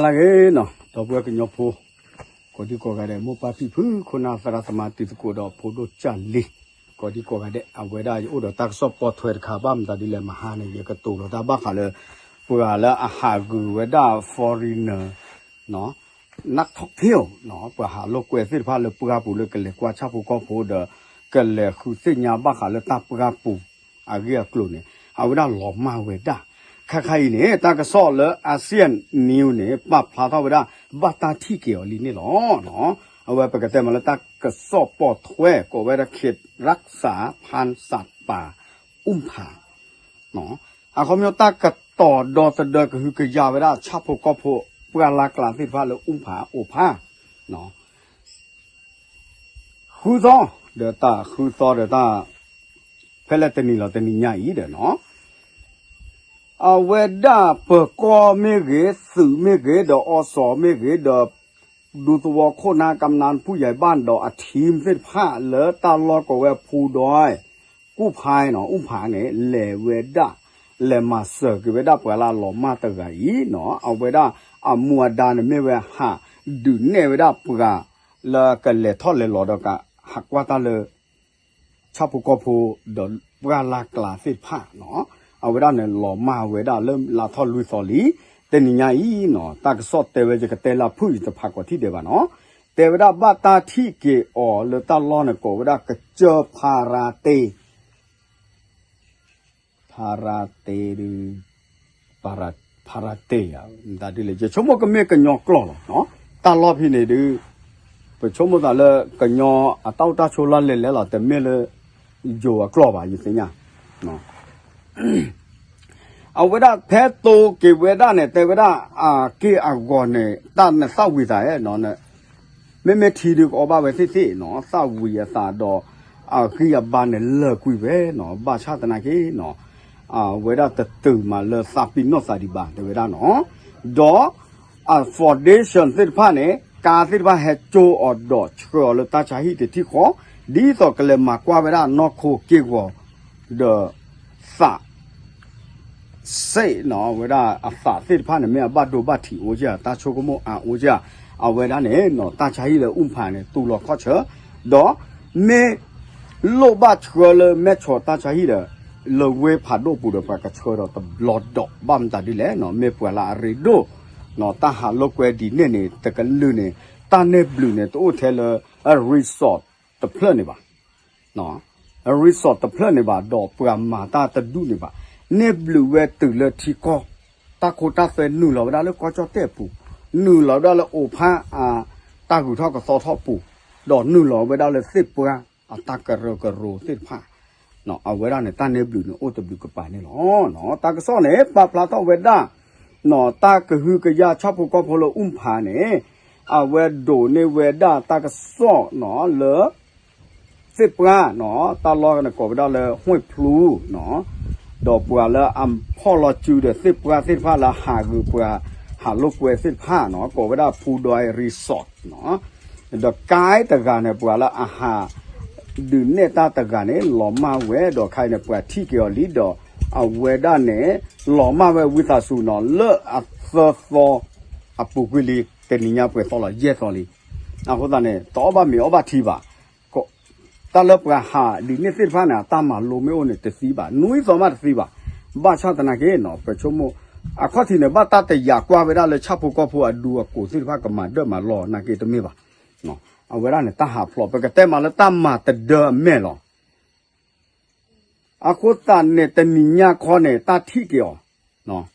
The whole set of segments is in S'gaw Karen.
တၢ်ဂ့ၤနီၤ ဒီပုၢ်ဝဲၢ်ကညီဖိ ကိးဒံကိးဂၤဒဲး မိၢ်ပၢ်ဖံဖု ခိၣ်နၢ်သရၣ်သမါ တံၤသကိးဒီးဖိဒိၣ်ကၢ်လံၤ ကိးဒံကိးဂၤဒဲး အဝဲဒၣ်ယအိၣ်ဒီးတၢ်ကစီၣ်ပိာ်ထွဲတခါ ဘၣ်မတၤဒ်လဲၣ်မဟါန့ၣ် ယကတိၤလီၤတၢ်ဘၣ်ဃးလၢ ပှၤလၢအဟးဂုာ်ဝဲဒၣ် foreigner နီၤ นักท่องเที่ยว နီၤ ပှၤဟးလိာ်ကွဲသ့ၣ်တဖၣ်လၢပှၢ်ပူၤလၢကလဲၤကွၢ်ဆၣ်ဖိကီၢ်ဖိဒီး ကလဲၤဃုသ့ၣ်ညါဘၣ်ဃးလၢတၢ်ပှၢ်ပူၤအဂ့ၢ်အကျိၤန့ၣ် အဝဲဒၣ်လီၤမၢ်ဝဲဒၣ် ခဲခါအံၤန့ၣ် တၢ်ကစီၣ်လၢ Asian News န့ၣ် ပာ်ဖျါထီၣ်ဝဲဒၣ် ဘၣ်တၢ်ထံၣ်က့ၤအီၤလံန့ၣ်လီၤ. အဝဲပကတဲမးလၢတၢ်ကစီၣ်ပိာ်ထွဲ ကိးဝဲဒၣ် เขตรักษาพันธุ์สัตว์ป่าอุ้มผาง အခီပညီတၢ်ကတီၤဒီသဒၢကဟုကယာ်ဝဲဒၣ် ဆၣ်ဖိကီၢ်ဖိ ပှၢ်လၢ်ကျါသ့ၣ်တဖၣ်လၢ อุ้มผาง အိၣ်ဖး ဃုသီ ဒီးတၢ်ဃုသီဒီးတၢ် ဖဲလဲၣ်တနံၤလီၤတနံၤညါအံၤဒီးနီၤ အဝဲဒၣ်ပၢၤကီၢ်မ့ၢ်ဂ့ၤ သုးမ့ၢ်ဂ့ၤ ဒီးအီစီၤမ့ၢ်ဂ့ၤ ဒီး ဒူသဝီခိၣ်နၢ် กำนันผู้ใหญ่บ้าน ဒီးအ ทีม သ့ၣ်တဖၣ်လၢတၢ်လီၢ်ကိးဝဲ ภูดอยกู้ภัย နီၤ อุ้มผาง န့ၣ် လဲၤဝဲဒၣ် လဲၤမၤစၢၤက့ၤဝဲဒၣ်ပှၤလၢအလီၤမၢ်တဂၤအံၤနီၤ အဝဲဒၣ်အမူအဒါန့ၣ်မ့ၢ်ဝဲဟးဒုးနဲၣ်ဝဲဒၣ်ပှၤ လၢကလဲၤထီၣ်လဲၤလီၤဒီးကဟးကွၢ်တၢ်လၢ ဆၣ်ဖိကီၢ်ဖိ ဒီးပှၢ်လၢ်ကျါသ့ၣ်တဖၣ်နီၤ အဝဲဒၣ်န့ၣ်လီၤမၢ်ဝဲဒၣ်လၢလါထီၣ်လွံၢ်သီလံ တနံၤညါအံၤနီၤ တၢ်ကစီၣ်တဲဝဲယကတဲလၢဖုၣ်ယတဖးကီးထံၣ်ဒဲးဘၣ်နီၤ တဲဝဲဒၣ်ဘၣ်တၢ်ထံၣ်က့ၤအီၤလၢတၢ်လီၢ်န့ၣ်ကိးဝဲဒၣ် ကစၢၢ်ဖါရါတ့ ဖါရါတ့ဒုး ဖါရါတ့ဧါ မတၤဒ်လဲၣ် ယဆိကမိၣ်ကမ့ၢ်ကညီကျိာ်လီၤနီၤ တၢ်လီၢ်ဖဲန့ၣ်ဒုး ပဆိကမိၣ်သးလၢကညီအတၢ်အိၣ်တၢ်ဆိးလၢလဲၤလဲၤလီၤ တမ့ၢ်လၢ ယိၤအကျိာ်ဘၣ် ယသ့ၣ်ညါ အဝဲဒၣ်ဖဲတိၤက့ၤဝဲဒၣ်န့ၣ် တဲဝဲဒၣ် အက့ၢ်အဂီၤန့ၣ် တၢ်နသၣ်ဝံၤသးဧါ မ့မ့ၢ်ထံဒုးကအီၣ်ဘၣ်ဝဲသ့ၣ်သ့ၣ်နီၤ သၣ်ဝံၤအသးဒီး အဂံၢ်အဘါန့ၣ်လၢာ်ကွံာ်ဝဲနီၤ ဘၣ်ဆၣ်သနာ်က့နီၤ အဝဲဒၣ်တတုၤမးလၢသးပ့ၤနီၣ်သးဒံးဘၣ် တဲဝဲဒၣ်နီၤ ဒီး အ foundation သ့ၣ်တဖၣ်န့ၣ် ကါသ့ၣ်တဖၣ်ဟဲကၠိအီၤဒီးဆှၢအီၤလၢတၢ်ဆါဟံၣ်တထံၣ်ဃီ ဒ်သိးကလဲၤမၤကွၢ်ဝဲဒၣ်နီၢ်ခိက့ၢ်ဂီၤ ဒီး သး စ့ၣ်နီၤ အဝဲဒၣ်အသးသ့ၣ်တဖၣ်န့ၣ် မ့ၢ်အဘၣ်ဒိဘၣ်ထံးအိၣ်ဧါ တၢ်ဆိကမိၣ်အါအိၣ်ဧါ အဝဲဒၣ်န့ၣ်နီၤ တၢ်ဆါဟံၣ်လၢ အူၣ်ဖး န့ၣ် တူၢ်လီၤခီၣ်ဆၢ ဒီး မ့ၢ်လိၣ်ဘၣ်ဆှၢလၢမဲၢ်ဆီးတၢ်ဆါဟံၣ်ဒီး လၢဝ့ၢ်ဖးဒိၣ်ပူၤဒီး ပှၤကဆှၢဒီးတဘျီဒီး ဘၣ်မတၤဒ်လဲၣ်နီၤ မ့ၢ်ပှၤလၢအရ့ဒိၣ်နီၤ တၢ်ဟးလိာ်ကွဲဒ်န့ၣ်န့ၣ် တကလုာ်န့ၣ် တၢ်န့ၢ်ဘျုးန့ၣ် တအိၣ်ထဲလၢ resort တဖျၢၣ်န့ၣ်ဘၣ် resort တဖျၢၣ်န့ၣ်ဘၣ် ဒီးပှၤမၤတၢ်တဒူၣ်န့ၣ်ဘၣ် န့ၢ်ဘျုးဝဲတုၤလၢထံကီၢ် တၢ်ခိတၢ်သွဲနုာ်လီၤဝဲဒၣ်လၢကီၢ်ကၠီၣ်တဲၣ်ပူၤ, နုာ်လီၤဝဲဒၣ်လၢအိၣ်ဖးအတၢ်ဂုၤထီၣ်ကသီထီၣ်ပူၤ, ဒီးနုာ်လီၤဝဲဒၣ်လၢသ့ၣ်ပှၢ်အတၢ်ကရၢကရိသ့ၣ်တဖၣ်, အဝဲဒၣ်န့ၣ် တၢ်န့ၢ်ဘျုးန့ၣ်အိၣ်တဘျုးကပၤန့ၣ်လီၤ. တၢ်ကစီၣ်န့ၣ် ပာ်ဖျါထီၣ်ဝဲဒၣ် တၢ်ကဟုကယာ်ဆၣ်ဖိကီၢ်ဖိလၢအူၣ်ဖးန့ၣ် အဝဲဒိးန့ၢ်ဝဲဒၣ်တၢ်ကစီၣ်လၢ သ့ၣ်ပှၢ် တၢ်လီၢ်န့ၣ်ကိးဝဲဒၣ်လၢ ဟွံၣ်ဖျူ ဒီးပှၤလၢအဖီၣ်လီၤစုဒီးသ့ၣ်ပှၢ်သ့ၣ်တဖၣ်လၢဟးဂုာ်ပှၤ ဟးလိာ်ကွဲသ့ၣ်တဖၣ်န့ၣ် ကိးဝဲဒၣ် ဖူဒွဲ resort ဒီးကါတဂၤန့ၣ် ပှၤလၢအဟး ဒုးနဲၣ်တၢ်တဂၤန့ၣ် လီၤမၢ်ဝဲဒီးခဲအံၤန့ၣ် ပှၤထံၣ်က့ၤအီၤလံဒီး အဝဲဒၣ်န့ၣ် လီၤမၢ်ဝဲဝံသးစူၤနီၤ လၢအသၢသီအပူၤကွံာ်လံ တနံၤညါပှဲၤသီလီၤ ယဲၢ်သီလံ. အဃိသတးန့ၣ် တအီၣ်ဘၣ်မ့ၤအီၣ်ဘၣ်ထံဘၣ်. တၢ်လၢပှၤဟးဒ်န့ၣ်သ့ၣ်တဖၣ်န့ၣ် အတၢ်မၤလိမ့ၢ်အိၣ်န့ၣ် တသံဘၣ်, နွံသီမးတသံဘၣ်. ဘၣ်ဆၣ်သနာ်က့နီၤ ပဆိကမိၣ် အခီၣ်ထံးန့ၣ် ဘၣ်တၢ်တယာ်ကွၢ်ဝဲဒၣ်လၢဆၣ်ဖိကီၢ်ဖိအဒူအကိးသ့ၣ်တဖၣ်ကမၤဒၢၣ်မၤလီၢ်နာ်က့တမ့ၢ်ဘၣ်. အဝဲဒၣ်န့ၣ် တၢ်ဟးဖျိး ပကတဲမးလၢတၢ်မၤတဒၢအမဲာ်လီၤ. အဃိသတးန့ၣ် တနံၤညါခီန့ၣ် တၢ်ထံၣ်က့ၤအီၤ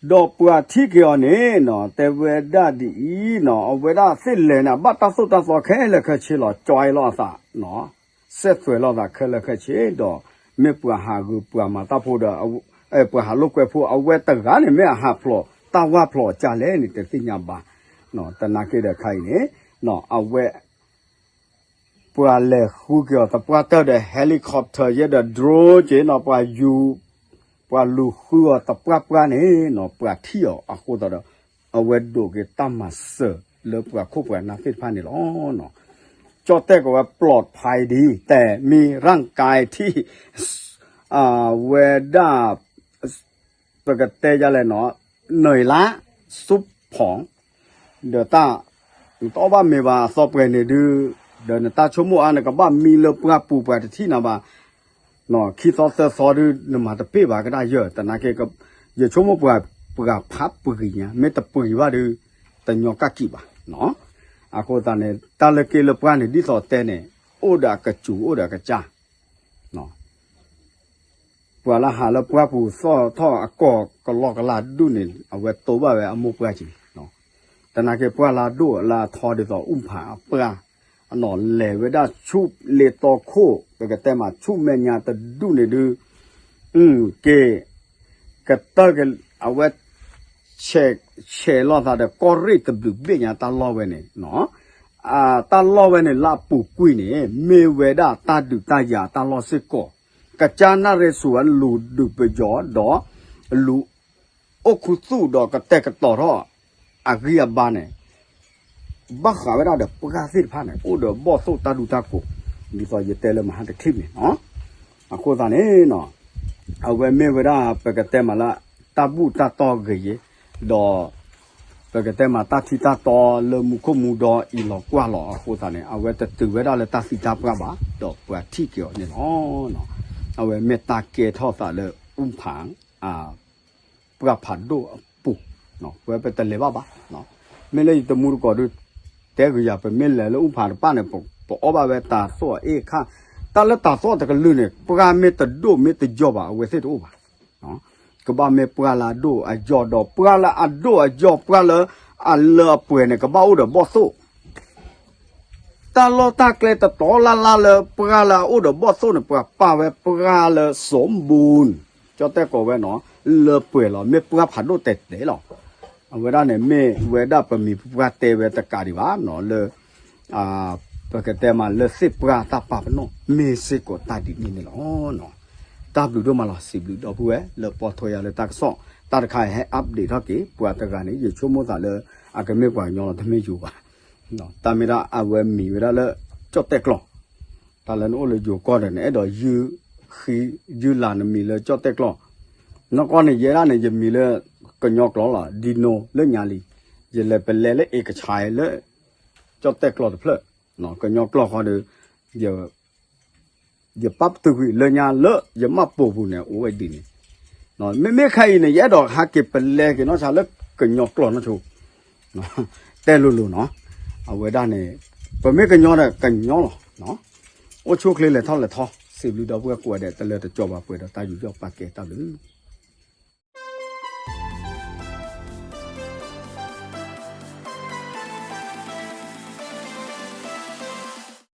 ဒီးပှၤထံၣ်က့ၤအီၤန့ၣ်နီၤ တဲဝဲဒၣ်ဒ်အံၤနီၤ အဝဲဒၣ်သ့ၣ်လဲၤန့ၣ် အဘၣ်တၢ်သိၣ်တၢ်သီခဲလၢာ်ခဲဆ့လီၤ ကွဲလီၤအသးနီၤ စဲသွဲးလီၤသးခဲလၢာ်ခဲဆ့ဒီး မ့ၢ်ပှၤဟးဂုာ်ပှၤမၤတၢ်ဖိဒီး ပှၤဟးလိာ်ကွဲဖိ အဝဲတဂၤန့ၣ် မ့ၢ်အဟးဖျိးတၢ်ဝၢ်ဖျိးအကၢ်လဲၣ်န့ၣ် တသ့ၣ်ညါဘၣ်. သနာ်က့ဒီးခဲအံၤန့ၣ် အဝဲ ပှၤလဲၤဃုက့ၤအီၤသပှၢ်တၢၢ်ဒီး helicopter ယဲဒီး drone က့ၤနီၤ ပှၤယူၤ ပှၤလူၤဃုအီၤသပှၢ်ပှၢ်န့ၣ်နီၤ ပှၤထံၣ်အီၤအဃိသတးဒီး အဝဲဒိးက့ၤတၢ်မၤစၢၤလၢပှၤခိၣ်ပှၤနၢ်သ့ၣ်တဖၣ်န့ၣ်လီၤ. ကၠီၣ်တဲၣ်ကီးဝဲ ปลอดภัยดี แต่มีร่างกายที่ အဝဲဒၣ် ပကတဲယလဲၣ်နီၤ နၢၤအံၤလါ စူဖီၣ် ဒီးတၢ် နတအီၣ်ဘၣ်မ့ၤဘၣ်အသီပှဲၤန့ၣ်ဒုး ဒီးနတၢ်ဆိကမိၣ်အါ နကဘၣ်မံလၢပှၢ်ပူၤပှၤတထံၣ်နၤဘၣ် ခံသီသၢသီဒုး နမၤတပ့ၢ်ဘၣ်ကဒၣ်ယဲၢ် သနာ်က့ ယဆိကမိၣ်ပှၤ ပှၤဖးပှ့ၤညါ မ့ၢ်တပှ့ၤဘၣ်ဒုး တညီကၣ်ကံးဘၣ်. အဃိသတးန့ၣ် တၢ်လၢက့လၢပှၢ်န့ၣ် ဒ်သိးတဲန့ၣ် အိၣ်ဒီးအကစူၤ အိၣ်ဒီးအကစၢ် ပှၤလၢဟးလၢပှၢ်ပူၤသီၣ်ထီၣ်အကီၢ်ကလီကလါဒူၣ်န့ၣ် အဝဲတိဘၣ်ဝဲအမိၢ်ပှၢ်က့ၤ သနာ်က့ပှၢ်လၢအဒိၣ်လၢအထီဒ်သိး အူၣ်ဖးအပှၢ် အနီၢ်လဲၤဝဲဒၣ်ဆူလ့တီခိၣ် ပကတဲမး ဆူမဲာ်ညါတဒူၣ်န့ၣ်ဒုး က့ၤ ကတၢၢ်က့ၤ အဝဲ ဆဲးလီၤသးဒီးကီၢ်ရ့ၣ်တဘျုးဘ့ၣ်ညါတၢ်လီၢ်ဝဲန့ၣ် တၢ်လီၢ်ဝဲန့ၣ် လၢအပူၤကွံာ်န့ၣ် မ့ၢ်ဝဲဒၣ်တၢ်ဒုးတၢ်ယၤတၢ်လီၢ်စ့ၢ်ကီး ကစၢ်နၣ်ရံၣ်ဆူၣ်ဝဲလူၤဒုးပယီၤဒီး လူၤအိၣ်ခူသူၣ်ဒီးကတဲာ်ကတီၤထီၣ် အဂံၢ်အဘါန့ၣ် ဘၣ်ဃးဝဲဒၣ်ဒီးပှၢ်သ့ၣ်တဖၣ်န့ၣ် အိၣ်ဒီးဘီၣ်သိၣ်တၢ်ဒူတၢ်ကိး ဒ်သိးယတဲလၢမဟါတချံၣ်န့ၣ်လီၤ. အဃိသတးန့ၣ် အဝဲမ့ၢ်ဝဲဒၣ်ပကတဲမးလၢ တၢ်ဘူၣ်တၢ်တီဂ့ၤယ့ၤ ဒီး ပကတဲမးတၢ်ထံတၢ်တီလၢမူခိၣ်မူဒီအံၤလီၤကွၢ်လီၤအဃိသတးန့ၣ် အဝဲတတုၤဝဲဒၣ်လၢတၢ်သံတၢ်ပှၢ်ဘၣ် ဒီးပှၤထံၣ်က့ၤအီၤန့ၣ်လီၤ. အဝဲမ့ၢ်တၢ်ကဲထီၣ်သးလၢအူၣ်ဖး ပှၢ်ဖးဒိၣ်အပူၤ ပဝဲပတလဲၤဘၣ်ဘၣ်. မ့ၢ်လၢယတမူတကိးဒုး တဲဂ့ၤယၤ ပမ့ၢ်လဲၤလၢအူၣ်ဖးတဖၣ်န့ၣ် ပအီၣ်ဘၣ်ဝဲတၤသီၣ်အအ့ၣ်ခါ တၢ်လၢတၤသီၣ်တကလုာ်န့ၣ် ပှၢ်မ့ၢ်တဒိၣ်မ့ၢ်တယီၤဘၣ် အဝဲသ့ၣ်တအိၣ်ဘၣ်. ကဘၣ်မ့ၢ်ပှၢ်လၢအဒိၣ်အယီၤဒီး ပှၢ်လၢအဒိၣ်အယီၤ ပှၢ်လၢအလၢအပှဲၤန့ၣ် ကဘၣ်အိၣ်ဒီးဘီၣ်သိၣ် တၢ်လီၢ်တၢ်ကျဲတတီၤလၢ်လၢ်လၢပှၢ်လၢအအိၣ်ဒီးဘီၣ်သိၣ်န့ၣ် ပှၤပာ်ဝဲပှၢ်လၢစီမူၣ် ကၠီၣ်တဲၣ်ကိးဝဲနီၤ လၢပှဲၤလီၤ မ့ၢ်ပှၢ်ဖးဒိၣ်တဲာ်တဲာ်လီၤ. အဝဲဒၣ်န့ၣ် မ့ၢ်ဝဲဒၣ်ပမံၤပပှၢ်တဲဝဲတကးဒံးဘၣ်နီၤ လၢ ပကတဲမးလၢသ့ၣ်ပှၢ်တၢ်ပာ်ပနီၣ် မ့ၢ်စ့ၢ်ကီးတၢ်ဒ်န့ၣ်န့ၣ်လီၤ. တၢ်ဘျုးဒိၣ်မးလီၤ စံးဘျုးဒီပုၢ်ဝဲၢ် လၢပိာ်ထွဲယၤလၢတၢ်ကစီၣ် တၢ်တခါအံၤဟဲ update ထီၣ်က့ၤ ပှၤတဂၤန့ၣ် ယဆိကမိၣ်သးလၢ အကမ့ၢ်ပှၤကညီလီၤ တမ့ၢ်ယိၤဘၣ် တၢ်မ့ၢ်ဒၣ်အဝဲမံၤဝဲဒၣ်လၢ ကၠီၣ်တဲၣ်ကျီၢ် တၢ်လၢနအိၣ်လၢယိၤကီၢ်ဒီး နအဲၣ်ဒိးယုၢ်ဃံ ယုၢ်လၤနမံၤလၢကၠီၣ်တဲၣ်ကျီၢ် နီၢ်ကီၢ်န့ၣ် ယဲဒၣ်န့ၣ် ယမံၤလၢ ကညီကျိာ်လီၤ ဒံနိ လၢညါလံ ယလဲၤပလဲလၢအ့ကဆါလၢ ကၠီၣ်တဲၣ်ကျီၢ်တဖျၢၣ် ကညီကျိာ်ဃီဒီး ယပာ်ပတုာ်ကွံာ်လၢညါလၢယမၢ်ပိာ်ပူၤန့ၣ် အိၣ်ဝဲဒ်န့ၣ် မ့မ့ၢ်ခဲအံၤန့ၣ် ယအဲၣ်ဒိးဟးက့ၤပလဲက့ၤနီၢ်ဆါလၢကညီကျိာ်နီၢ်ဆိ တဲလိၤလိၤနီၤ အဝဲဒၣ်န့ၣ် ပမ့ၢ်ကညီဒီးကညီလီၤ အိၣ်ဆူၣ်ချ့လဲၤထီၣ်လဲၤထီ စံးဘျုးဒီပုၢ်ဝဲၢ်ကိးဂၤဒဲး တလၢတကီဘၣ်ပှဲၤဒီးတၢ်ယူးယီၣ်ပာ်ကဲတၢ်ဘျုး